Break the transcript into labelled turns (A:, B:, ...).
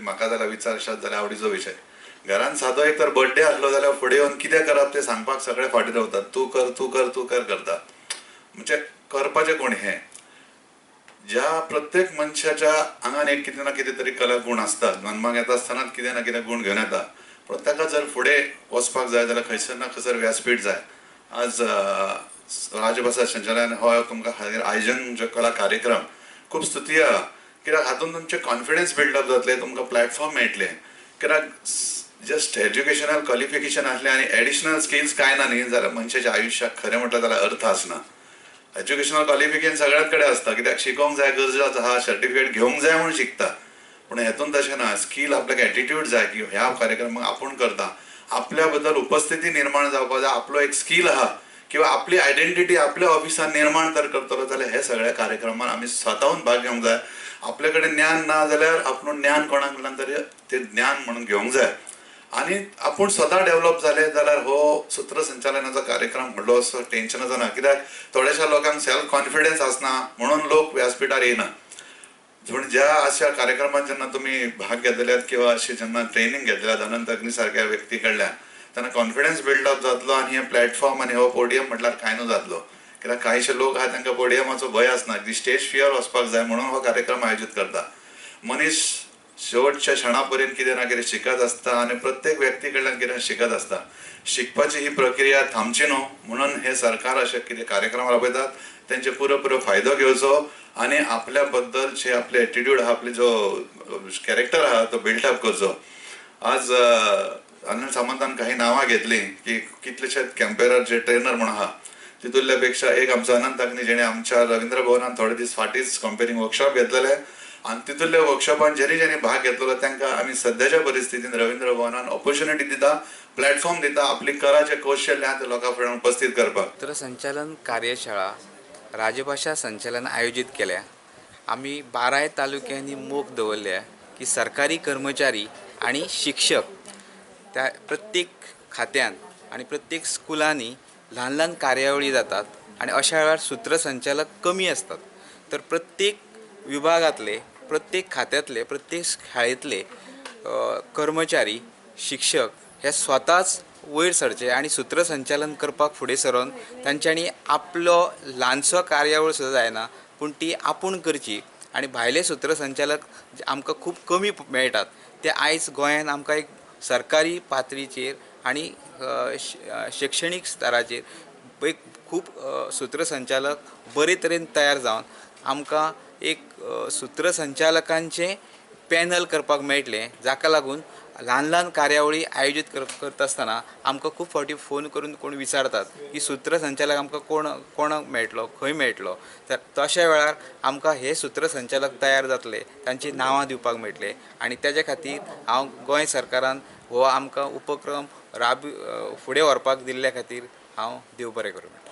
A: म्हाका जाल्यार विचारशात जाल्यार आवडीचो विशय. घरान सादो एक तर बर्थडे आसलो जाल्यार फुडें येवन कितें करप तें सांगपाक सगळे फाटीं रावतात, तूं कर तूं कर तूं कर करता. म्हणजे करपाचें कोण हें ज्या प्रत्येक मनशाच्या आंगान एक कितें ना कितें तरी कला गूण आसतात, जन्माक येता आसतनाच कितें ना कितें गूण घेवन येता. पूण ताका जर फुडें वचपाक जाय जाल्यार खंयसर ना खंयसर व्यासपीठ जाय. आज राजभाशा संचालनालयान हो तुमकां खातीर आयोजन जो कला कार्यक्रम खूब स्तुती आहा, कित्याक हातूंत तुमचें कॉन्फिडन्स बिल्डअप जातलें, तुमकां प्लॅटफॉर्म मेळटलें. कित्याक जस्ट एज्युकेशनल क्वॉलिफिकेशन आसलें आनी एडिशनल स्किल्स कांय ना न्ही जाल्यार मनशाच्या आयुश्याक खरें म्हटल्यार जाल्यार अर्थ आसना. एज्युकेशनल क्वॉलिफिकेशन सगळ्यात कडेन आसता, कित्याक शिकोवंक जाय, गरज आसा, सर्टिफिकेट घेवंक जाय म्हूण शिकता. पूण हेतून तशें ना, स्कील आपल्याक एटिट्यूड जाय की ह्या कार्यक्रमाक आपूण करता, आपल्या बद्दल उपस्थिती निर्माण जावपाक जाय, आपलो एक स्कील आहा किंवा आपली आयडेंटिटी आपल्या ऑफिसान निर्माण तर करतलो जाल्यार हे सगळ्या कार्यक्रमान आमी स्वताहून भाग घेवंक जाय. आपले कडेन ज्ञान ना जाल्यार आपूण ज्ञान कोणाक कडल्यान तरी तें ज्ञान म्हणून घेवंक जाय आनी आपूण स्वता डेव्हलप जाले जाल्यार हो सूत्रसंचालनाचो कार्यक्रम व्हडलो असो टेन्शनाचो ना. कित्याक थोड्याशा लोकांक सेल्फ कॉन्फिडन्स आसना म्हणून लोक व्यासपिठार येना. पूण ज्या अशा कार्यक्रमात जेन्ना तुमी भाग घेतल्यात किंवा अशी जेन्ना ट्रेनींग घेतल्यात अनंत अग्नी सारक्या व्यक्ती कडल्यान तेन्ना कॉन्फिडन्स बिल्डअप जातलो आनी हे प्लॅटफॉर्म आनी हो पोडियम म्हटल्यार कांय न्हू जातलो. कित्याक कांयशे लोक आहा तांकां पोडियमाचो भंय आसना, ती स्टेज फियर वचपाक जाय म्हणून हो कार्यक्रम आयोजीत करता. मनीस शेवटच्या क्षणा पर्यंत कितें ना कितें शिकत आसता आनी प्रत्येक व्यक्ती कडल्यान कितें शिकत आसता. शिकपाची ही प्रक्रिया थांबची न्हू म्हणून हे सरकार अशे कितें कार्यक्रम राबयतात, तेंचे पुरो फायदो घेवचो आनी आपल्या बद्दल जे आपले एटिट्यूड आहा, आपले जो कॅरेक्टर आहा तो बिल्डअप करचो. आज अनिल सामंतान काही नांवां घेतलीं की कितलेशेच कॅम्पेरार जे ट्रेनर म्हूण आहा तितूंतल्या पेक्षा एक आमचो अनंत अग्नी जेणे आमच्या रवींद्र भवनान थोडे दीस फाटींच कम्पेरींग वर्कशॉप घेतलेले आनी तितूंतल्या वर्कशॉपान जेणी जेणी भाग घेतलेलो तांकां आमी सद्याच्या परिस्थितीन रवींद्र भवनान ऑपॉर्च्युनिटी दिता, प्लॅटफॉर्म दिता आपली कला जे कौशल्य आहा ते लोकां फुडें उपस्थित करपाक.
B: सूत्रसंचालन कार्यशाळा राजभाशा संचालन आयोजीत केल्या. आमी 12 तालुक्यांनी मोख दवरल्या की सरकारी कर्मचारी आनी शिक्षक त्या प्रत्येक खात्यान आनी प्रत्येक स्कुलांनी ल्हान ल्हान कार्यावळी जातात आनी अशा वेळार सूत्रसंचालक कमी आसतात. तर प्रत्येक विभागांतले, प्रत्येक खात्यांतले, प्रत्येक शाळेंतले कर्मचारी शिक्षक हे स्वताच वयर सरचे आनी सूत्रसंचालन करपाक फुडें सरून तांच्यांनी आपलो ल्हानसो कार्यावळ सुद्दां जायना पूण ती आपूण करची. आनी भायले सूत्रसंचालक आमकां खूब कमी मेळटात ते आयज गोंयांत आमकां एक सरकारी पातळीचेर आनी शिक्षणीक स्तराचेर एक खूब सूत्रसंचालक बरे तरेन तयार जावन आमकां एक सूत्रसंचालकांचें पॅनल करपाक मेळटलें, जाका लागून ल्हान ल्हान कार्यावळी आयोजीत करता आसतना आमकां खूब फावटी फोन करून कोण विचारतात की सूत्रसंचालक आमकां कोणाक मेळटलो, खंय मेळटलो. तर तशा वेळार आमकां हे सूत्रसंचालक तयार जातले, तांची नांवां दिवपाक मेळटले आनी तेज्या खातीर हांव गोंय सरकारान हो आमकां उपक्रम फुडें व्हरपाक दिल्ल्या खातीर हांव देव बरें करूं म्हणटा.